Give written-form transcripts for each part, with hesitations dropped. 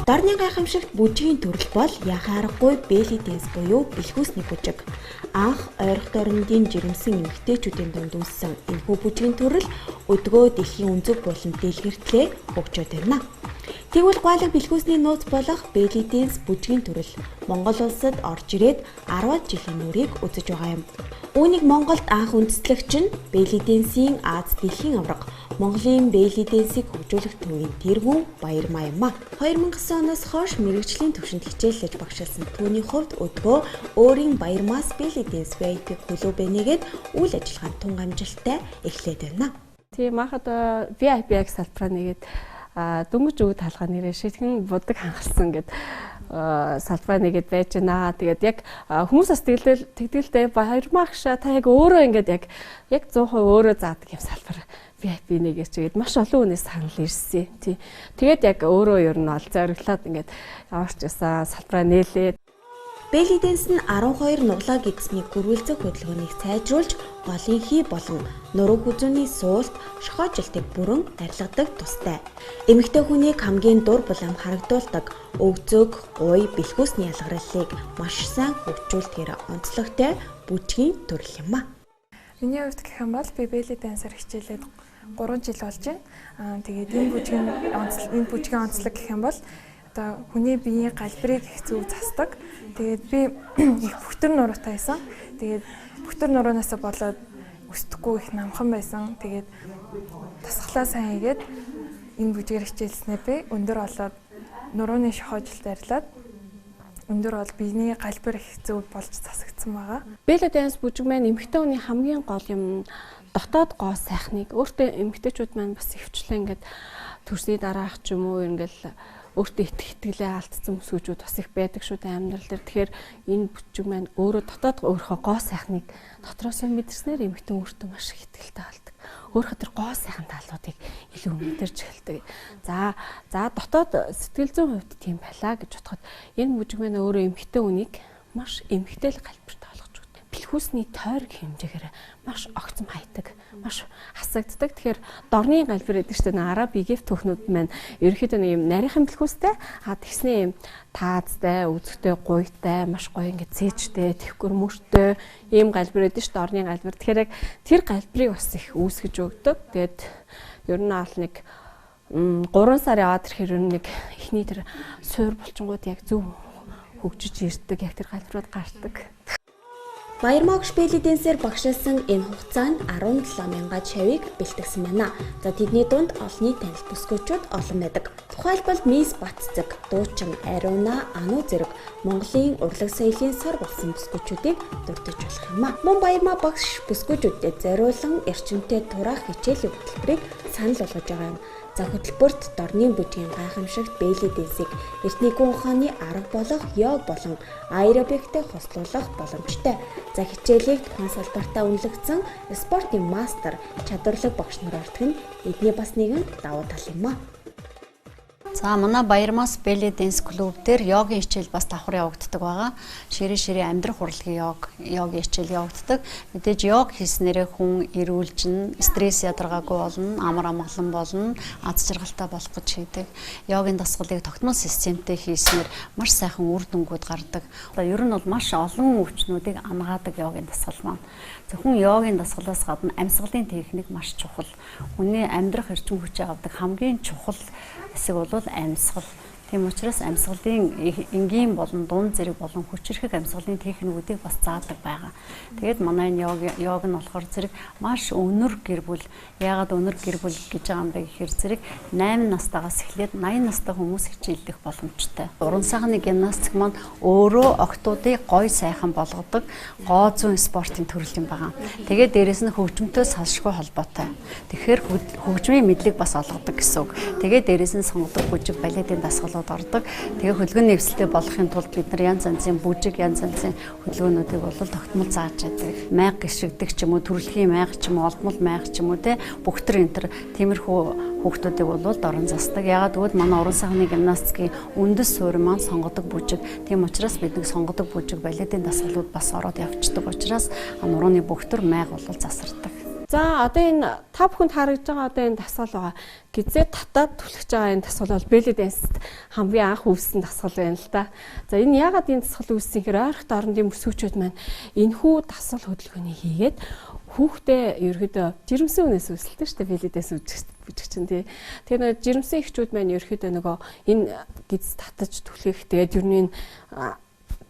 Дорны гайхамшигт бүжгийн төрөл бол яхаа аргагүй belly dance буюу бэлхүүсний бүжиг. Анх ойрхон дорнодын жирэмсэн эмэгтэйчүүдийн дунд үүссэн энэхүү бүжгийн төрөл өдгөө дэлхийн өнцөг булан дэлгэртлээ хөгжөөд байна. Тэгвэл гуайлаг бэлхүүсний нууц болох belly dance бүжгийн төрөл Монгол улсад орж ирээд 10-аад жилийн нүрийг үзэж байгаа юм. Үүнийг Монголд анх үндэслэгч нь belly dance-ийн Аз дэлхийн аварга, Монголын belly dance-ийг хөгжүүлэх төвийн тэргүүн Баярмаа юм а. 2009 оноос хойш мэргэжлийн түвшинд хичээллэж багшилсан түүний хувьд өдгөө өөрийн Баярмаас belly dance VIP клуб нээгээд үйл ажиллагаа тун амжилттай эхлээд байна. Тийм, махад VIP яг салбараа нэгээд дөнгөж өг талгаа нэрээ шийтгэн будаг хангалсан гэд салбараа нэгээд байж байна. Тэгээд яг хүмүүс бас тэгэлэл тэгдэлтэй Баярмаа агшаа, та яг өөрөө ингээд яг 100% өөрөө заадаг юм салбар VIP нэгээч гээд маш олон хүнээс санал ирсэн. Тий. Тэгээд яг өөрөө ер нь бол зориглоод ингээд ямар ч байсан салбараа нээлээ. Belly dance нь 12 нуглаа гидсний гөрвөлзөх хөдөлгөөнийг сайжруулж, голын хий болон нуруу хүзүүний суулт, шохоожилтыг бүрэн арилгадаг тустай. Эмэгтэй хүнийг хамгийн дур булаам харагдуулдаг өвзөг, гуй, бэлхүүсний ялгарлалыг маш сайн хөгжүүлдгээр онцлогтой бүжгийн төрөл юм а. Миний хувьд гэх юм бол би belly dance-аар хичээлээд 3 жил болж байна. Тэгээд энэ бүжгийн онцлог гэх юм бол одоо хүний биеийн галбирыг их зөв засдаг. Тэгээд би их бөтөр нуруутай байсан. Тэгээд бөтөр нуруунаасаа болоод өсдөхгүй, их намхан байсан. Тэгээд дасгалаа сайн хийгээд, энэ бүжгээр хичээлснээр би өндөр болоод, нурууны шохоожилт арилаад, өндөр бол биений галбир их зөв болж засагдсан байгаа. Belly dance бүжиг маань эмэгтэй хүний хамгийн гол юм дотоод гоо сайхныг, өөртөө эмэгтэйчүүд маань бас ихвчлэн ингээд төрсний дараах ч юм уу, ингээл өөртөө итгэлээ алдсан бүсгүүчүүд бас их байдаг шүү дээ амьдрал дээр. Тэгэхээр энэ бүжиг маань өөрөө дотоод өөрийнхөө гоо сайхныг дотроосоо мэдэрснээр эмэгтэй өөртөө маш их итгэлтэй болдог. Өөрийнхөө тэр гоо сайхан талуудыг илүү мэдэрч эхэлдэг. За, дотоод сэтгэл зүйн хувьд тийм байлаа гэж бодоход энэ бүжиг маань өөрөө эмэгтэй хүнийг маш эмэгтэй л галбиртай болгож өгдөг. Бэлхүүсний тойрог хэмжээгээр маш огцом хайдаг, маш хасагддаг. Тэгэхээр дорны галбир гэдэг чинь Араб, Египт түүхнүүд маань ерөнхийдөө нэг юм нарийнхан бэлхүүстэй, а тэгснээ юм таазтай, үзэгтэй, гуйтай, маш гоё ингээд цээжтэй, тэвхгэр мөртэй ийм галбир гэдэг чинь дорны галбир. Тэгэхээр яг тэр галбирыг бас их үүсгэж өгдөг. Тэгээд ер нь аль нэг 3 сар яваад ирэхээр ер нь нэг эхний тэр суур булчингууд яг зөв хөгжиж ирдэг, яг тэр галбирууд гардаг. Баярмагш belly dance-ээр багшилсан энэ хугацаанд 17 мянган шавийг бэлтгэсэн байна. За, тэдний дунд олонний танил бүсгүйчүүд олон байдаг. Тухайлбал Мисс Батцэг, Дуучин, Ариуна, Ану зэрэг Монголын урлаг соёлын сар болсон бүсгүйчүүдийг дурдж болох юм а. Мөн Баярмаа багш бүсгүйчүүдэд зориулан эрчимтэй тураах хичээлийн хөтөлбөрийг санал болгож байгаа юм. За, хөтөлбөрт дорны бүжгийн гайхамшигт belly dance-ийг эртний гүн ухааны арга болох йог болон аэробиктэй хослуулах боломжтой. За, хичээлийг тухайн салбартаа үнэлэгдсэн спортын мастер, чадварлаг багш нар ордог нь эдний бас нэгэн давуу тал юм а. За, манай Баярмаас Belly Dance клуб дээр йогийн хичээл бас давхар явагддаг байгаа. Ширээ ширээ амьдрах урлагийн йог, йогийн хичээл явагддаг. Мэдээж йог хийснээрээ хүн эрүүлжин, стресс ядаргаагүй болно, амар амгалан болно, аз жаргалтай болох гэж хийдэг. Йогийн дасгалыг тогтмол системтэй хийснээр маш сайхан үр дүнгууд гардаг. Ер нь бол маш олон өвчнүүдийг анагадаг йогийн дасгал маань. Зөвхөн йогийн дасгалаас гадна амьсгалын техник маш чухал. Хүний амьдрах эрчим хүчээ авдаг хамгийн чухал хэсэг бол амьсгал. Тийм учраас амьсгалын энгийн болон дунд зэрэг болон хүчирхэг амьсгалын техникүүдийг бас заадаг байгаа. Тэгээд манай энэ йог нь болохоор зэрэг маш өнөр гэр бүл. Яагаад өнөр гэр бүл гэж байгаа юм бэ гэхээр зэрэг 8 настайгаас эхлээд 80 настай хүмүүс хичээллэх боломжтой. Уран сайхны гимнастик маань өөрөө охидуудыг гоё сайхан болгодог гоо зүйн спортын төрөл юм байгаа. Тэгээд дээрэс нь хөгжмөнтэй салшгүй холбоотой. Тэгэхээр хөгжмийн мэдлэг бас олгодог гэсэн үг. Тэгээд дээрэс нь сонгодог бүжиг, балетын дасгалууд ордог. Тэгээ хөдөлгөөний эвсэлтэй болохын тулд бид нар янз янзын бүжиг, янз янзын хөдөлгөөнүүдийг бол тогтмол зааж яадаг. Майг гიშгдэг ч юм уу, төрөлхийн майг ч юм уу, олдмол майг ч юм уу, те, бөхтөр энэ төр тиймэрхүү хүүхдүүдийг бол дорн засдаг. Яагаад гэвэл манай уран сайхны гимнастикийн үндэс суурь маань сонгодог бүжиг. Тийм учраас бид нэг сонгодог бүжиг, балетын дасгалууд бас ороод явцдаг учраас нурууны бөхтөр майг бол засардаг. За одоо энэ та бүхэнд харагдж байгаа одоо энэ дасгал байгаа. Гизээ татаад түлхэж байгаа энэ дасгал бол belly dance-т хамгийн анх үүссэн дасгал байна л да. За энэ яагаад энэ дасгал үүссэн гэхээр ойрхот орондын мөсгүүчүүд маань энэхүү дасгал хөдөлгөөнийг хийгээд хүүхдээ ерөөдөө жирэмсэн үнээс үүсэлтэй шүү дээ belly dance бүжиг чинь тий. Тэгэхээр нөгөө жирэмсэн эхчүүд маань ерөөдөө нөгөө энэ гиз татаж түлхэх тэгээд ер нь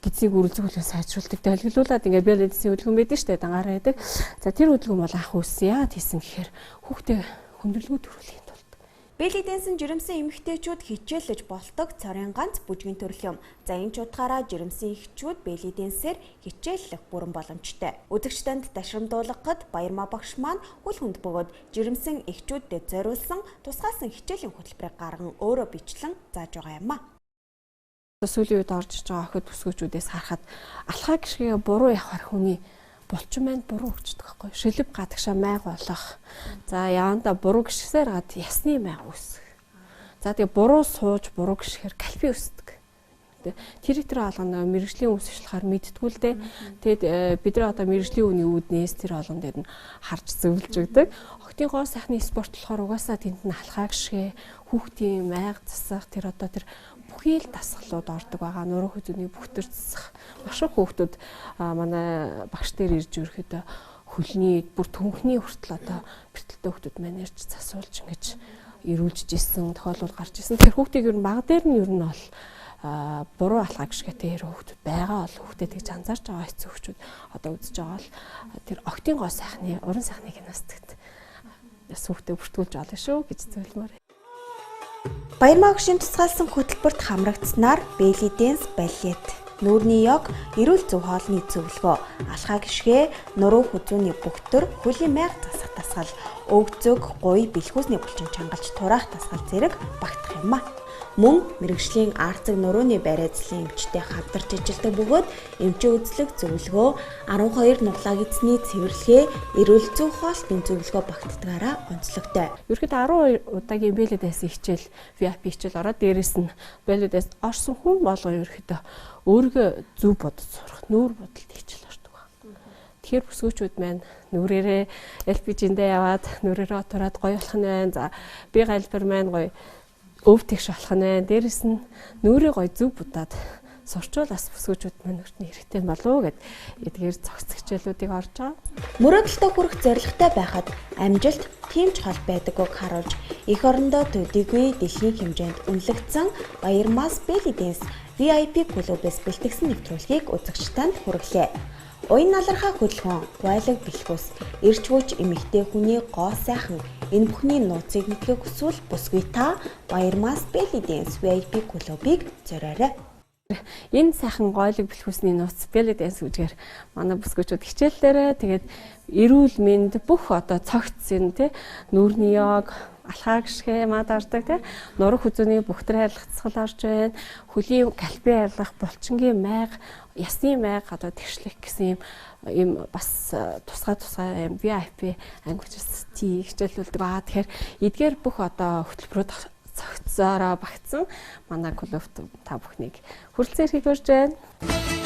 гизийг үрэлзүүлэн сайжруулдаг. Долгилуулад ингээд belly dance-ийн хөдөлгөөн байдаг шүү дээ дангаараа байдаг. За тэр хөдөлгөөн бол анх үүссэн. Яагаад хийсэн гэхээр хүүхдээ хүндрэлгүй төрүүлэхийн тулд. Belly dance нь жирэмсэн эмэгтэйчүүд хичээллэж болдог цорын ганц бүжгийн төрөл юм. За энэ ч утгаараа жирэмсэн эхчүүд belly dance-ээр хичээллэх бүрэн боломжтой. Үзэгч танд дашрамдуулгахад Баярмаа багш маань үл хүнд бөгөөд жирэмсэн эхчүүдэд зориулсан тусгаалсан хичээлийн хөтөлбөрийг гарган өөрөө бичлэн зааж байгаа юм а. Сүүлийн үед орж иж байгаа охид бүсгүүчүүдээс харахад алхаа гიშгээ буруу явахаар хүний булчин маань буруу өгчдөг байхгүй. Шилэв гадагшаа майг болох. За явандаа буруу гიშгсээр гад ясны майг үүсэх. За тэгээ буруу сууж буруу гიშгэхээр кальпи өсдөг. Тэр алган мэрэгжлийн үс ишлэхээр мэдтгүү л дээ. Тэгэд бид нар одоо мэрэгжлийн үний үүднээс тэр болгон дээр нь харж зөвлөж өгдөг. Охидын гоо сайхны спорт болохоор угаасаа тэнд нь алхаа гიშгэ, хүүхдийн майг засах тэр одоо тэр бүхий л дасгалууд ордог байгаа. Нуруу хөзөний бүхтэр засах. Маш их хүүхдүүд манай багш дээр ирж ирэхэд хөлний бүр түнхний хүртэл одоо бэртэлтэй хүүхдүүд маань ирж засуулж ингэж эрүүлж исэн тохиолдол гарч исэн. Тэр хүүхдийг ер нь баг дээр нь ер нь бол буруу алхаа гიშгэтэй хүүхдүүд байгаа бол хүүхдэд тэгж анзаарч байгаа эцэг эхчүүд одоо үзэж байгаа бол тэр октын гоо сайхны уран сайхны гимнастикт бас хүүхдээ бүртгүүлж олно шүү гэж зөвлөмөр. Баярмаа багшийн тусгаалсан хөтөлбөрт хамрагдсанаар belly dance балет, нүүрний йог, эрүүл зөв хоолны зөвлөгөө, алхаа гიშгэ, нуруу хүзүүний бөхтөр, хөлийн майг засах дасгал, өг зөг, гуй, бэлхүүсний булчин чангалж тураах дасгал зэрэг багтах юм а. Мөн мэрэгжлийн арцэг нурууны барайцлын эмчтэй хамтарч ажилладаг бөгөөд эмчийн үзлэг зөвлөгөө 12 нуглааг эзний цэвэрлэгээ, эрүүл зөв хоолтын зөвлөгөө багтдгаараа онцлогтой. Ерхэд 12 удаагийн belly dance хичээл VIP хичээл ороод дээрэс нь belly dance орсон хүн болгон ерөөхдөө өөрийгөө зөв бодож сурах, нүүр будалт хичээл ордог байна. Тэгэхээр бүсгүүчүүд маань нүрээрээ LPG-ндээ яваад нүрээрээ отураад гоё болох нь байна. За би галбар маань гоё өв тэгш болох нь байна. Дээрэс нь нүрээ гоё зөв будаад сурчвал бас бүсгүүчүүд маань өртний хэрэгтэй болов уу гэд эдгээр зохиц хичээлүүдийг орж байгаа. Мөрөөдөлтөд хүрэх зорилготой байхад амжилт тийм ч хол байдаггүйг харуулж эх орондоо төдийгүй дэлхийн хэмжээнд үнэлэгдсэн Баярмаас Belly Dance VIP клубээс бэлтгэсэн нэвтрүүлгийг үзэгч танд хүргэлээ. Уян налархаа хөдөлгөөн, гуайлаг бэлхүүс, эрч хүч эмэгтэй хүний гоо сайхан энэ бүхний нууцыг мэдхийг хүсвэл бүсгүй та Баярмаас Belly Dance VIP клубыг зориорой. Энэ сайхан гойлог бэлхүүсний нууц belly dance үжгээр манай бүсгүүчүүд хичээллээрээ тэгээд эрүүл мэнд бүх одоо цогц энэ тий нүүрний йог, алхаа гიშгэ мад ордог тий нуруу хүзүүний бүхтэр арилгах дасгал орж байна. Хөлийн кальпи арилгах, булчингийн майг, ясны майг одоо тэгшлэх гэсэн юм бас тусгай юм VIP анги учраас хичээлүүлдэг байгаа. Тэгэхээр эдгээр бүх одоо хөтөлбөрүүд цогцоороо багтсан манай клубт та бүхнийг хүрэлцэн ирэхийг урьж байна.